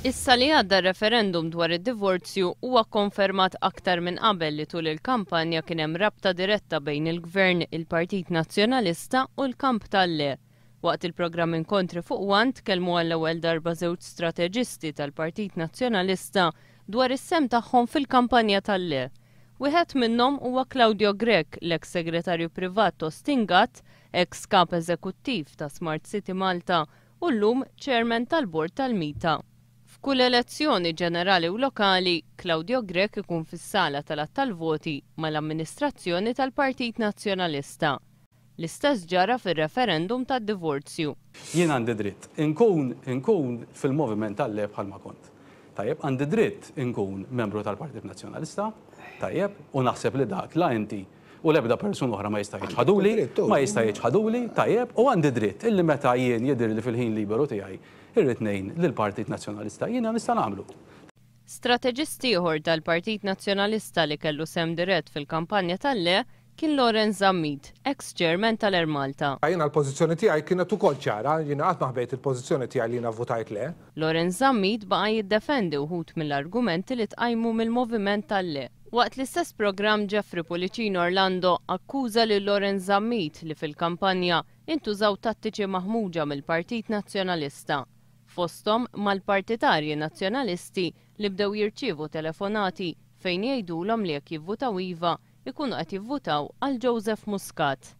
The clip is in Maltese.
Issa li għadda r-referendum dwar id-divorzju huwa kkonfermat aktar minn qabel li tul il-kampanja kien hemm rabta diretta bejn il-Gvern, il-Partit Nazzjonalista u l-kamp tal-Le. Waqt il-programm Inkontri fuq One tkellmu għall-ewwel darba żewġ strateġisti tal-Partit Nazzjonalista dwar is-sehem tagħhom fil-kampanja tal-Le. Wieħed minnhom huwa Claudio Grech, l-eks Segretarju Privat t'Austin Gatt, eks Kap Eżekuttiv ta' Smart City Malta u llum Chairman tal-Bord tal-MITA. F'kull elezzjoni ġenerali u lokali, Claudio Grech ikun fis-sala tal-għadd tal-voti mal-amministrazzjoni tal-Partit Nazzjonalista. L-istess ġara fir-referendum tad-divorzju. Jien għandi dritt inkun inkun fil-moviment tal-le bħalma kont. Tajjeb, għandi dritt inkun membru tal-Partit Nazzjonalista, tajjeb, u naħseb li dak la inti u l-ebda persuna oħra ma jista' jiċħaduli, ma jista' jiċħaduli, tajjeb, u għandi dritt illi meta jien jidhirli fil-ħin liberu tiegħi irrid ngħin lill-Partit Nazzjonalista, jiena nista' nagħmlu. Strateġist ieħor tal-Partit Nazzjonalista li kellu sehem dirett fil-kampanja tal-Le kien Lawrence Zammit, eks Chairman tal-Air Malta. Jiena l-pożizzjoni tiegħi kienet ukoll ċara, jiena qatt ma ħbejt il-pożizzjoni tiegħi li jiena vvutajt le. Lawrence Zammit baqa' jiddefendi wħud mill-argumenti li tqajmu mill-moviment tal-Le. Waqt l-istess programm Jeffrey Pullicino Orlando akkuża lil Lawrence Zammit li fil-kampanja intużaw tattiċi maħmuġa mill-Partit Nazzjonalista. Fosthom mal-partitarji Nazzjonalisti li bdew jirċievu telefonati fejn jgħidulhom li jekk jivvutaw iva jkunu qed jivvutaw għal Joseph Muscat.